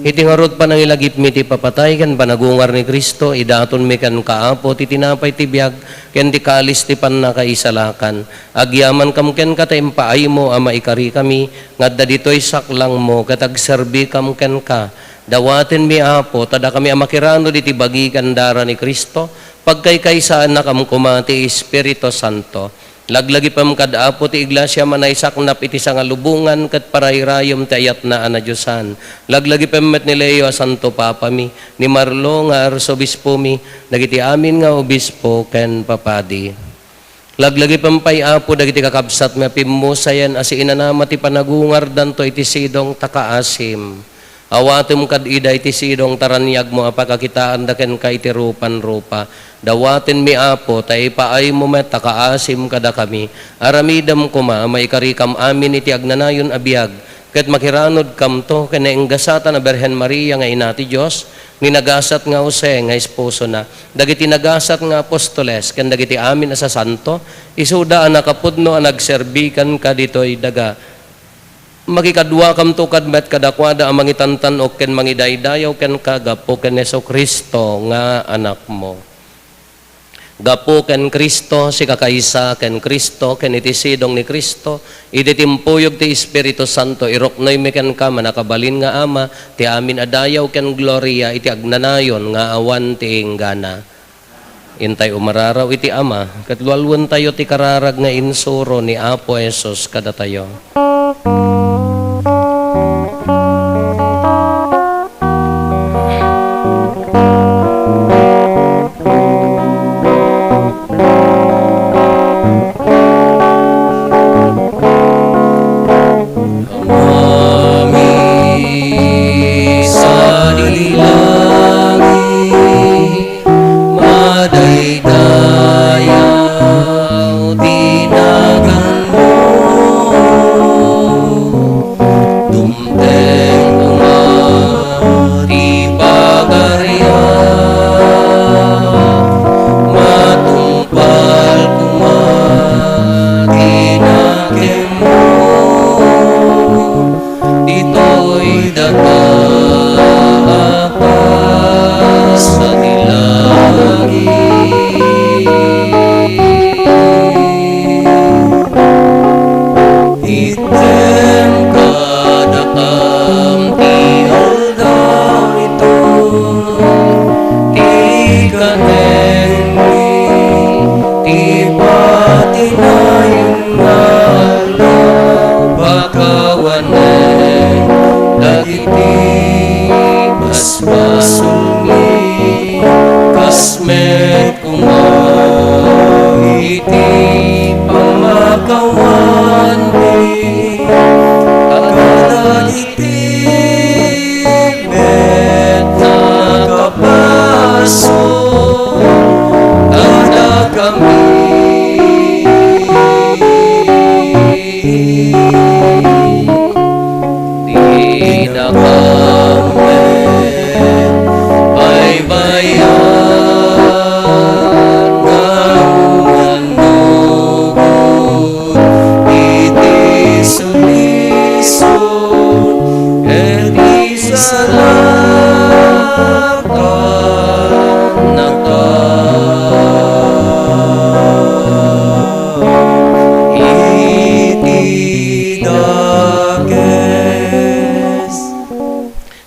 Iti ngarud, panangilagipmi ti ipapatay ken panagungar ni Cristo, idatonmi kenka, Apo, ti tinapay ti biag ken ti kalis ti pannakaisalakan. Agyamankam kenka ta impaaymo a maikarikami nga adda ditoy saklangmo ket agserbikam kenka. Dawatenmi, Apo, ta dakami a makiranod iti bagi ken dara ni Cristo, pagkaykaysaannakam koma ti Espiritu Santo. Laglagipem kad Apo ti Iglesia a naisaknap iti sangalubongan ket parayrayem ti ayatna a nadiosan. Laglagipem met ni Leo a Santo Papami, ni Marlo nga Arsobispomi, dagiti amin nga obispo ken papadi. Laglagipem pay, Apo, dagiti kakabsatmi a pimmusayen a siinanama ti panagungardanto iti sidong ta kaasim. Awatem kad ida iti sidong ta raniagmo a pakakitaanda kenka iti rupan-rupa. Dawatenmi, Apo, ta ipaaymo met ta kaasim kadakami. Aramidem koma a maikarikam amin iti agnanayon a biag, ket makiranodkamto ken naenggasatan a Birhen Maria nga Ina ti Dios, ni nagasat nga Jose nga esposona, dagiti nagasat nga apostoles, ken dagiti amin a sasanto, isuda a nakapudno a nagserbi kenka ditoy daga. Makikaduakamto kad met kadakuada a mangitantan-ok ken mangidaydayaw kenka gapu ken Jesu-Cristo nga Anakmo. Gapu ken Cristo, sikakaysa ken Cristo, ken iti sidong ni Cristo, iti timpuyog ti Espiritu Santo, iruknoymi kenka, mannakabalin nga Ama, ti amin a dayaw ken gloria iti agnanayon nga awan ti inggana. Intay umararaw iti Ama, ket lualuentayo ti kararag nga insuro ni Apo Jesus kadatayo. Amin. Madaydayaw ti naganmo. Dumteng koma ti pagarian. Matungpal koma ti nakemmo. Ditoy data a pasta ti langit. Item kadakam ti aldaw ito, ti kanenmi, ti patinayon nga aldaw, pakawanen dagiti basbasolmi, kas met koma iti pamakawanmi, kadagiti met nakapaso kadakami. Ti nakamet, baybayan nga umannubot iti sulisog, ket isalakan nata iti dakes.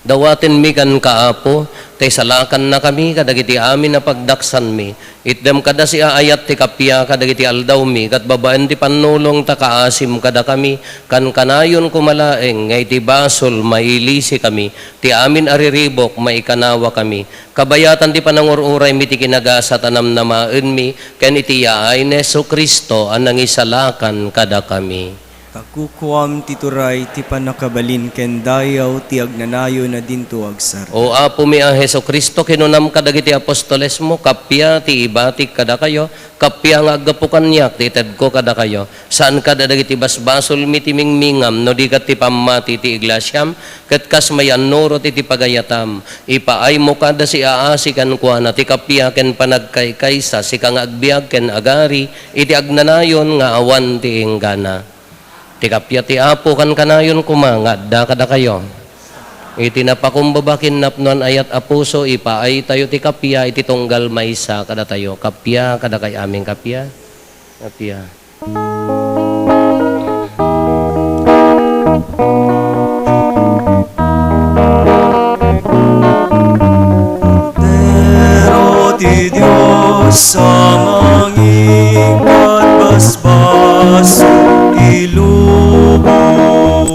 Dawatenmi kenka, Apo, ta isalakannakami kadagiti amin a pagdaksanmi. Itdem kada siaayat ti kappia kadagiti aldawmi, ket babaen ti pannulong ta kaasim kadakami, kankanayon koma laeng nga iti basol mailisikami, ti amin a riribuk maikanawakami. Kabayatan ti panangur-uraymi ti kinagasat a namnamaenmi, ken iti yaay ni Jesu-Cristo a nangisalakan kadakami. Kakukuam ti turay ti pannakabalin ken dayaw ti agnanayon a dinto agsarta. O Apomi a Jesu-Cristo, kinunam kadagiti apostolesmo, kappia ti ibatik kadakayo, kappia nga aggapu kaniak ti itedko kadakayo. Saan kada dagiti basbasolmi ti mingmingam, no di ket ti pammati ti iglesiam, ket kas mayannurot iti pagayatam. Ipaaymo kada siaasi kenkuana ti kappia ken panagkaykaysa, sika nga agbiag ken agari iti agnanayon nga awan ti inggana. Ti kappia ti Apo kankanayon koma nga adda kadakayo. Iti napakumbaba ken napnoan ayat a puso, ipaaytayo ti kappia iti tunggal maysa kadatayo. Kappia kadakay amin, kappia. Kappia. Kordero ti Dios a mangikkat basbasol ti lubong.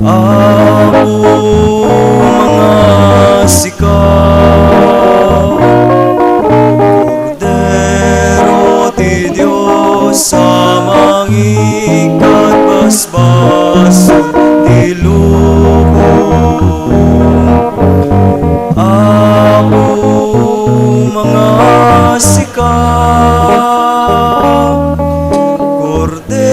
Apo, mangasika. Kordero ti Dios a mangikkat basbasol ti lubong. Apo, mangasika. Kordero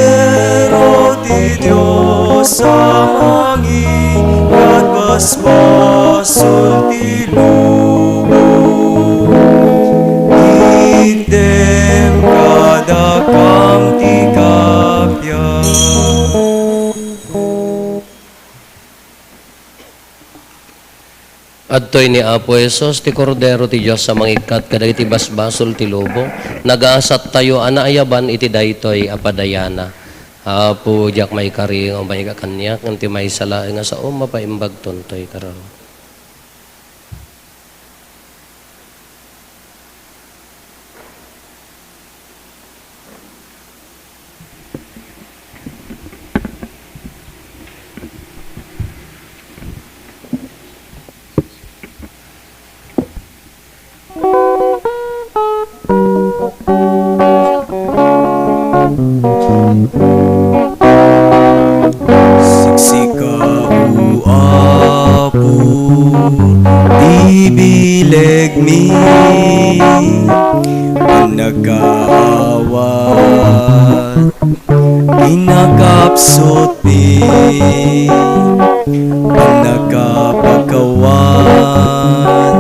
Adtoy ni Apo Jesus, ti Kordero ti Dios a mangikkat kadagiti basbasol ti lubong. Nagasattayo a naayaban iti daytoy a padayana. Apo, diak maikari nga umayka kaniak, ngem ti maysa laeng a saom mapaimbagton toy karaw. Siksika, O Apo, ti bilegmi, pannakaawat, kinakapsutmi, pannakapakawan,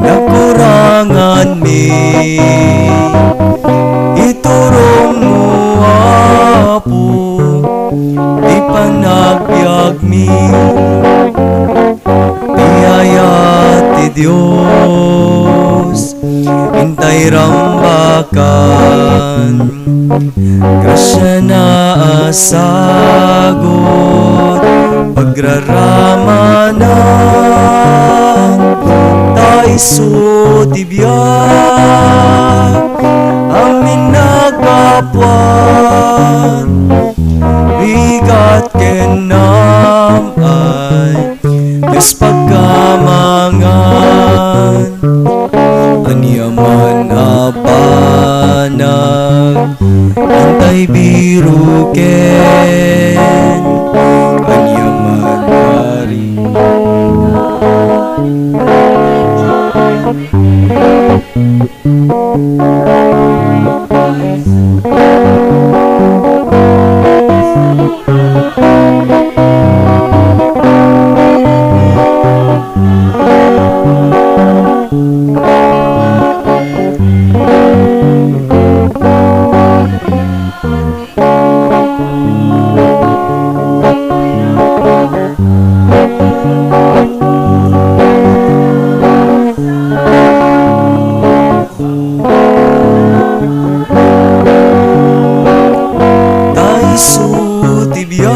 nakuranganmi. Iturongmo, Apo, ti panagbiagmi. Ti ayat ti Dios, intay rambakan. Grasiana a sagut, pagraramanan, ta isu ti biag, amin naggapuan, rigat ken nam-ay. Dios pagkamangan, ania man a banag, intay biruken, ania man a ri-, Ta isu ti biag,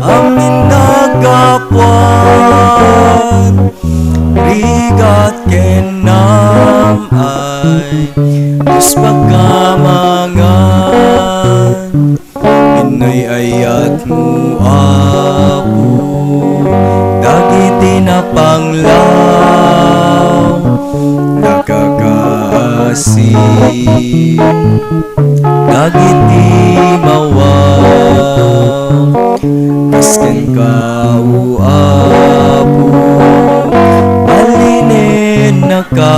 amin naggapuan, rigat ken nam-ay, Dios pagkamangan. Inay-ayatmo, Apo, dagiti napanglaw, nakakaasi, dagiti mawaw. Kas kenka, O Apo, balinennaka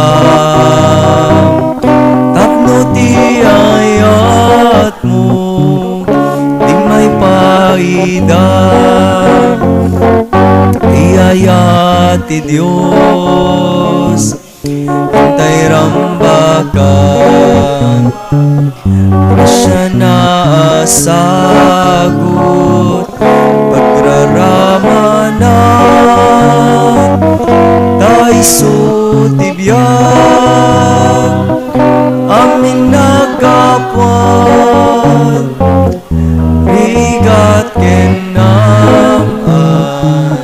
tapno ti ayat mo, di maipaida. Ti ayat ti Dios, intay rambakan. Grasiana a sagut, pagraramanan, ta isu ti biag, amin naggapuan, rigat ken nam-ay,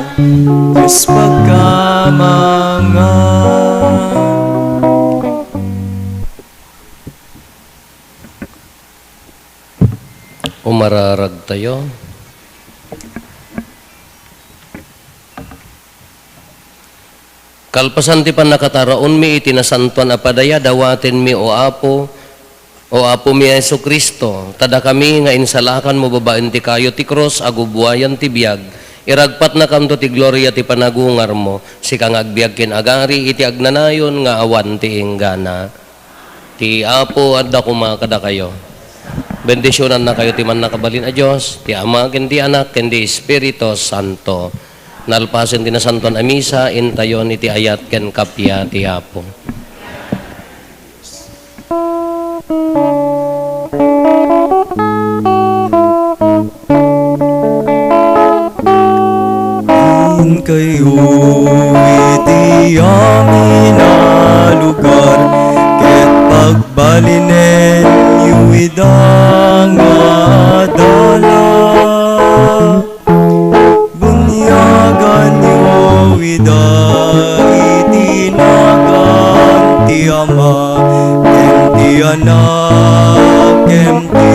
Dios pagkamangan. Umararagtayo. Kalpasan ti pannakataraonmi iti nasantoan a padaya, dawatenmi, O Apo, O Apomi a Jesu-Cristo, ta dakami nga insalakanmo babaen ti kayo ti krus a gubuayan ti biag, iragpatnakanto ti gloria ti panagungarmo, sika nga agbiag ken agari iti agnanayon nga awan ti inggana. Ti Apo adda koma kadakayo. Bendisionannakayo ti Mannakabalin a Dios, ti Ama, ken ti Anak, ken ti Espiritu Santo. Nalpasen ti nasantoan a misa, intayon iti ayat ken kappia ti Apo. Kayo iti amin a lugar, ket pagbalinenyo ida nga adala. Bunyaganyo ida iti nagan ti Ama, ken ti Anak, ken ti